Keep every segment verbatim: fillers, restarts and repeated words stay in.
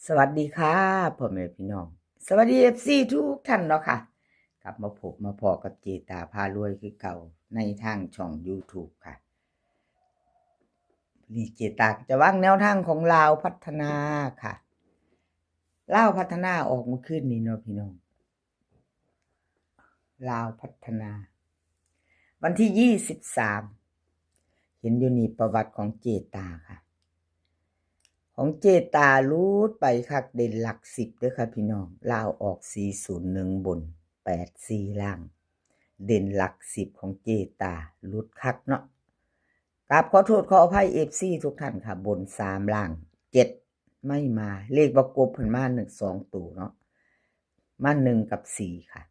สวัสดีค่ะพ่อแม่พี่น้อง สวัสดี เอฟซี ทุกท่านเนาะค่ะ กลับมาพบมาพ้อกับเจตาพารวยคือเก่าในทางช่อง YouTube ค่ะ นี่เจตาจะวางแนวทางของลาวพัฒนาค่ะ ลาวพัฒนาออกเมื่อคืนนี้เนาะพี่น้อง ลาวพัฒนา วันที่ยี่สิบสาม เห็นอยู่นี่ประวัติของเจตาค่ะ ของเจตาหลุดไปคัก เด่นหลักสิบเด้อค่ะพี่น้อง ลาวออก สี่ศูนย์หนึ่ง บน แปดสี่ ล่าง เด่นหลักสิบของเจตาหลุดคักเนาะ กราบขอโทษขออภัย เอฟซี ทุกท่านค่ะ บน สาม ล่าง เจ็ด ไม่มา เลขประกบเพิ่นมาหนึ่ง สองตัวเนาะ มา หนึ่ง กับ สี่ ค่ะ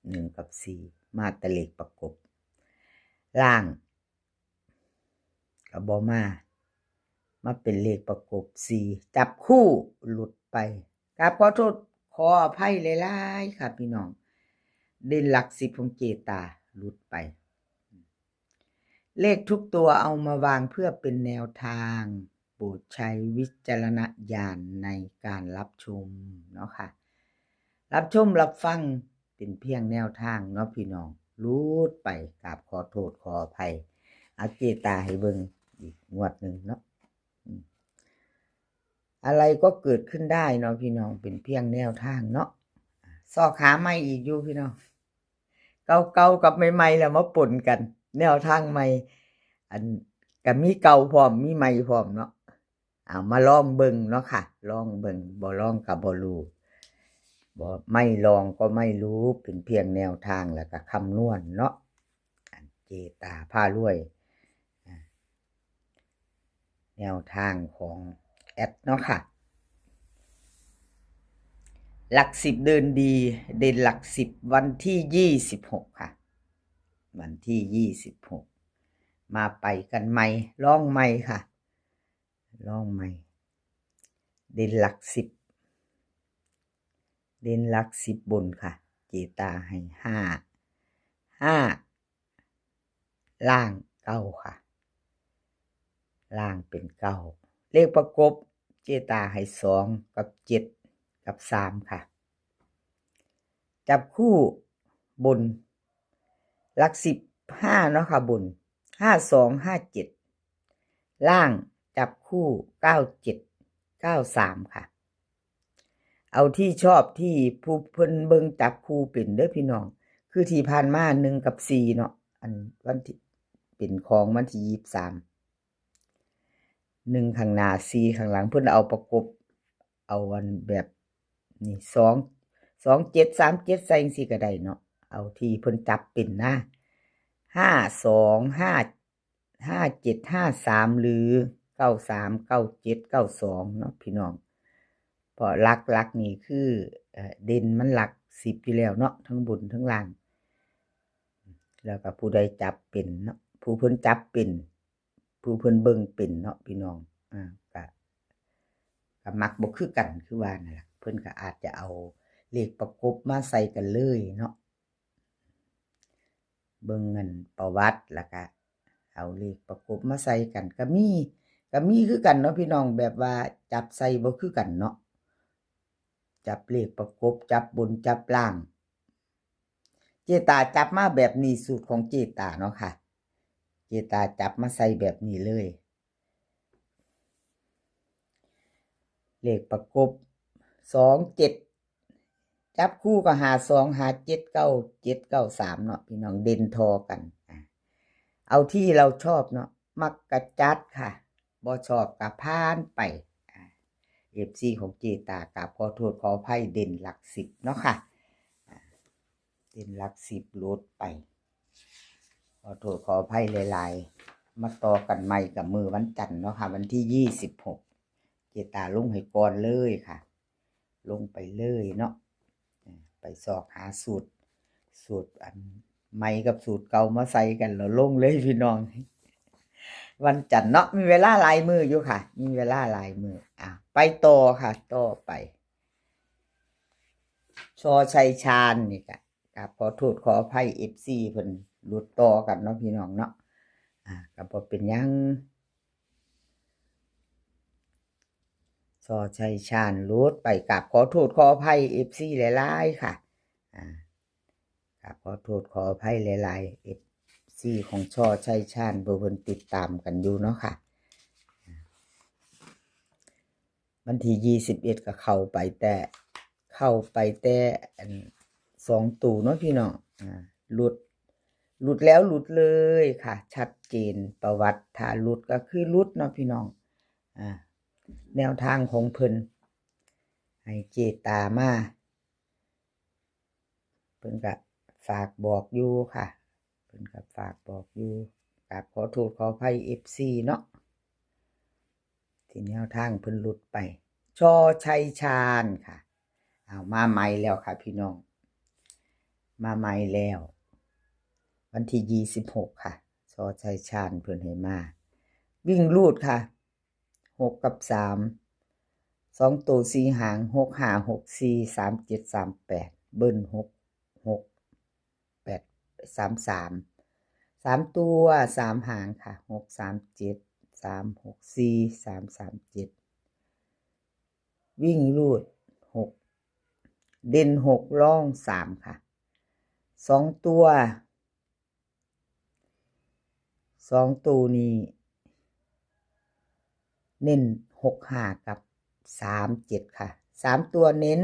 หนึ่ง กับ สี่ มาแต่เลขประกบ ล่างก็บ่มา มาเป็นเลขประกบ สี่ จับคู่หลุดไป กราบขอโทษขออภัยหลายๆค่ะพี่น้อง เด่นหลักสิบของเจตาหลุดไป เลขทุกตัวเอามาวางเพื่อเป็นแนวทาง โปรดใช้วิจารณญาณในการรับชมเนาะค่ะ รับชมรับฟังเป็นเพียงแนวทางเนาะพี่น้อง หลุดไป กราบขอโทษขออภัย เอาเจตาให้เบิ่งอีกงวดหนึ่งเนาะ อืม อะไรก็เกิดขึ้นได้เนาะพี่น้อง เป็นเพียงแนวทางเนาะ ซอกหาใหม่อีกอยู่พี่น้อง เก่าๆกับใหม่ๆแล้วมาปนกัน แนวทางใหม่ อันก็มีเก่าพร้อม มีใหม่พร้อมเนาะ เอามาลองเบิ่งเนาะค่ะ ลองเบิ่ง บ่ลองก็บ่รู้ บ่ ไม่ลองก็ไม่รู้ เป็นเพียงแนวทางแล้วก็คำนวณเนาะ อันเจตาพารวย อ่า แนวทางของแอดเนาะค่ะ หลักสิบเดินดี เด่นหลักสิบวันที่ยี่สิบหกค่ะ วันที่ยี่สิบหก มาไปกันใหม่ ลองใหม่ค่ะ ลองใหม่ เด่นหลักสิบ เด่นหลักสิบบนค่ะ เจตาให้ห้า ห้า ล่างเก้าค่ะ ล่างเป็นเก้า เลขประกบ เจตาให้สองกับเจ็ดกับสามค่ะ จับคู่บน หลักสิบห้าเนาะค่ะ บน ห้าสอง ห้าเจ็ด ล่างจับคู่ เก้าเจ็ด เก้าสามค่ะ เอาที่ชอบที่ผู้เพิ่นเบิ่งจับคู่เป็นเด้อพี่น้อง คือที่ผ่านมา หนึ่ง กับ สี่ เนาะ อันวันที่เป็นของวันที่ยี่สิบสาม หนึ่ง ข้างหน้า สี่ ข้างหลัง เพิ่นเอาประกบ เอาอันแบบนี่ สอง สองเจ็ด สามเจ็ด ใส่จังซี่ก็ได้เนาะ เอาที่เพิ่นจับเป็นนะ ห้าสอง ห้า ห้าเจ็ด ห้าสาม หรือ เก้าสาม เก้าเจ็ด เก้าสอง เนาะพี่น้อง เพราะหลักๆนี่คือ เอ่อ เด่นมันหลักสิบอยู่แล้วเนาะ ทั้งบนทั้งล่าง แล้วก็ผู้ใดจับเป็นเนาะ ผู้เพิ่นจับเป็น ผู้เพิ่นเบิ่งเป็นเนาะพี่น้อง อ่า ก็ ก็มักบ่คือกันคือว่านั่นล่ะ เพิ่นก็อาจจะเอาเลขประกบมาใส่กันเลยเนาะ เบิ่งเงินประวัติแล้วก็เอาเลขประกบมาใส่กันก็มี ก็มีคือกันเนาะพี่น้อง แบบว่าจับใส่บ่คือกันเนาะ จับเลขประกบ จับบน จับล่าง เจตาจับมาแบบนี้ สูตรของเจตาเนาะค่ะ เจตาจับมาใส่แบบนี้เลย เลขประกบ สองเจ็ด จับคู่ก็ ห้าสอง ห้าเจ็ด เก้าเจ็ด เก้าสาม เนาะพี่น้อง เด่นทอกัน อ่ะ เอาที่เราชอบเนาะ มักกะจัดค่ะ บ่ชอบกะผ่านไป อ่ะ เอฟซี ของเจตากราบขอโทษขออภัย เด่นหลักสิบเนาะค่ะ อ่ะ เด่นหลักสิบหลุดไป ขอโทษขออภัยหลายๆ มาต่อกันใหม่กับมื้อวันจันทร์เนาะค่ะ วันที่ยี่สิบหก เจตาลงให้ก่อนเลยค่ะ ลงไปเลยเนาะ เอ่อ ไปซอกหาสูตร สูตรอันใหม่กับสูตรเก่ามาใส่กันแล้วลงเลยพี่น้อง วันจันทร์เนาะ มีเวลาหลายมื้ออยู่ค่ะ มีเวลาหลายมื้อ อ่ะ ไปต่อค่ะ ต่อไป ชอชัยชาญนี่ก็ กราบขอโทษขออภัย เอฟซี เพิ่นหลุดต่อกันเนาะพี่น้องเนาะ อ่า ก็บ่เป็นหยัง ช ชอชัยชาญหลุดไป กราบขอโทษขออภัย เอฟซี หลายๆ ค่ะ อ่า กราบขอโทษขออภัยหลายๆ เอฟซี ของชอชัยชาญ เพื่อเพิ่นติดตามกันอยู่เนาะค่ะ วันที่ยี่สิบเอ็ดก็เข้าไปแต่ เข้าไปแต่อันสองตัวเนาะพี่น้อง อ่า หลุด หลุดแล้วหลุดเลยค่ะ ชัดเจน ประวัติถ้าหลุดก็คือหลุดเนาะพี่น้อง อ่า แนวทางของเพิ่น ให้เจตามา เพิ่นก็ฝากบอกอยู่ค่ะ เพิ่นก็ฝากบอกอยู่ กราบขอโทษขออภัย เอฟซี เนาะ ที่แนวทางเพิ่นหลุดไป ชอชัยชาญค่ะ เอามาใหม่แล้วค่ะพี่น้อง มาใหม่แล้ว วันที่ยี่สิบหกค่ะ ชอชัยชาญเพิ่นให้มา วิ่งรูดค่ะ หกกับสาม สองตัวสี่หาง หกห้า หกสี่ สามเจ็ด สามแปด เบิ้ล หกหก แปด สามสาม สามตัวสามหางค่ะ หกสามเจ็ด สามหกสี่ สามสามเจ็ด วิ่งรูด หก เด่น หก รอง สาม ค่ะ สองตัว สองตัวนี้ เน้น หกห้า กับ สามเจ็ด ค่ะ สามตัวเน้น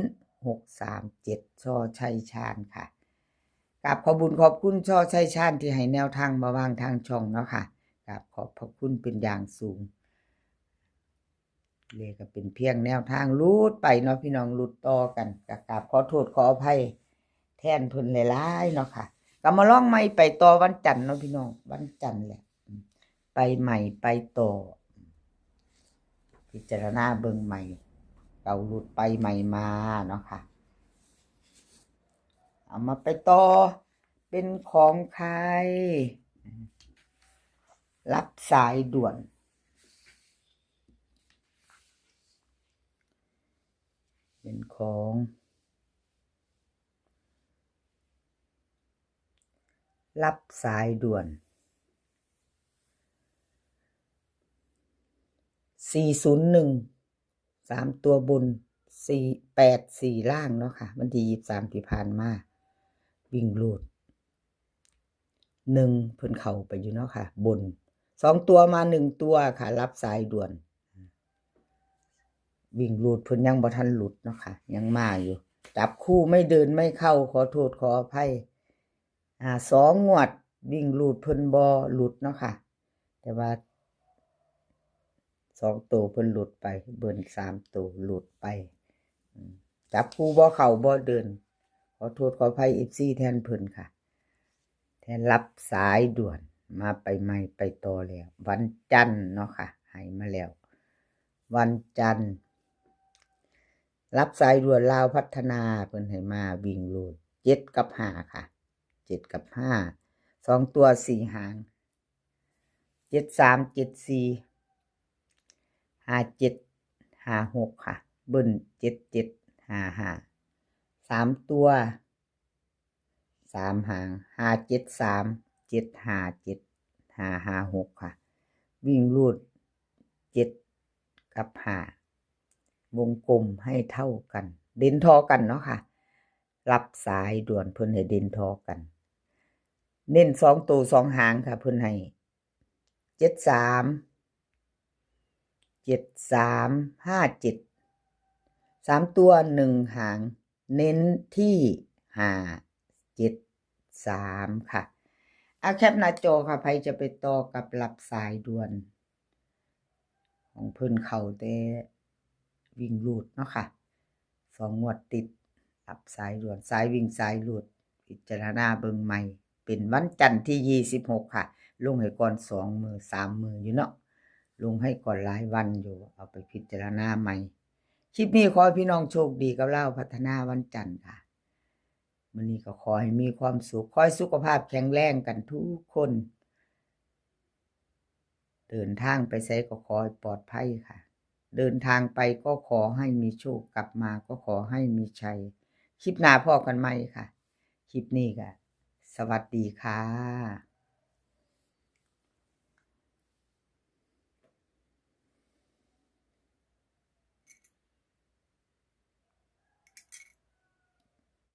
หกสามเจ็ด ชอชัยชาญค่ะ กราบขอบุญขอบคุณชอชัยชาญที่ให้แนวทางมาวางทางช่องเนาะค่ะ กราบขอบพระคุณเป็นอย่างสูง เลขก็เป็นเพียงแนวทางหลุดไปเนาะพี่น้อง หลุดต่อกัน ก็กราบขอโทษขออภัยแทนเพิ่นหลายๆ เนาะค่ะ ก็มาลองใหม่ไปต่อวันจันทร์เนาะพี่น้อง วันจันทร์แหละ ไปใหม่ไปต่อ พิจารณาเบิ่งใหม่ เก่าหลุดไปใหม่มาเนาะค่ะ เอามาไปต่อ เป็นของใคร รับสายด่วน เป็นของ รับสายด่วน สี่ศูนย์หนึ่ง สามตัวบน สี่แปดสี่ ล่างเนาะค่ะ วันที่ยี่สิบสามที่ผ่านมา วิ่งรูด หนึ่ง เพิ่นเข้าไปอยู่เนาะค่ะ บน สองตัวมาหนึ่งตัวค่ะ รับสายด่วน วิ่งรูดเพิ่นยังบ่ทันหลุดเนาะค่ะ ยังมาอยู่ จับคู่ไม่เดินไม่เข้า ขอโทษขออภัย อ่า สองงวดวิ่งรูดเพิ่นบ่หลุดเนาะค่ะ แต่ว่า สองตัวเพิ่นหลุดไป เบิ้ลสามตัวหลุดไป อืม จับคู่บ่เข้าบ่เดิน ขอโทษขออภัย เอฟซี แทนเพิ่นค่ะ แทนรับสายด่วน มาไปใหม่ไปต่อแล้ว วันจันทร์เนาะค่ะ ให้มาแล้ว วันจันทร์ รับสายด่วนลาวพัฒนา เพิ่นให้มาวิ่งรูด เจ็ด กับ ห้า ค่ะ เจ็ด กับ ห้า สองตัวสี่หาง เจ็ดสาม เจ็ดสี่ ห้าเจ็ด ห้าหก ค่ะ เบิ้ล เจ็ดเจ็ด ห้าห้า สามตัว สามหาง ห้าเจ็ดสาม เจ็ดห้าเจ็ด ห้าห้าหก ค่ะ วิ่งรูด เจ็ด กับ ห้า วงกลมให้เท่ากัน เด่นทอกันเนาะค่ะ รับสายด่วนเพิ่นให้เด่นทอกัน เน้นสองตัวสองหางค่ะ เพิ่นให้ เจ็ดสาม เจ็ดสาม ห้าเจ็ด สามตัวหนึ่งหาง เน้นที่ ห้าเจ็ดสาม ค่ะ เอาแคปหน้าจอค่ะ ใครจะไปต่อกับรับสายด่วน ของเพิ่นเข้าแต่วิ่งรูดเนาะค่ะ สองงวดติด รับสายด่วน สายวิ่งสายรูด พิจารณาเบิ่งใหม่ เป็นวันจันทร์ที่ยี่สิบหกค่ะ ลงให้ก่อนสองมื้อสามมื้ออยู่เนาะ ลงให้ก่อนหลายวันอยู่ เอาไปพิจารณาใหม่ คลิปนี้ขอให้พี่น้องโชคดีกับลาวพัฒนาวันจันทร์ค่ะ มื้อนี้ก็ขอให้มีความสุข ขอให้สุขภาพแข็งแรงกันทุกคน เดินทางไปไสก็ขอให้ปลอดภัยค่ะ เดินทางไปก็ขอให้มีโชค กลับมาก็ขอให้มีชัย คลิปหน้าพ้อกันใหม่ค่ะ คลิปนี้ก็สวัสดีค่ะ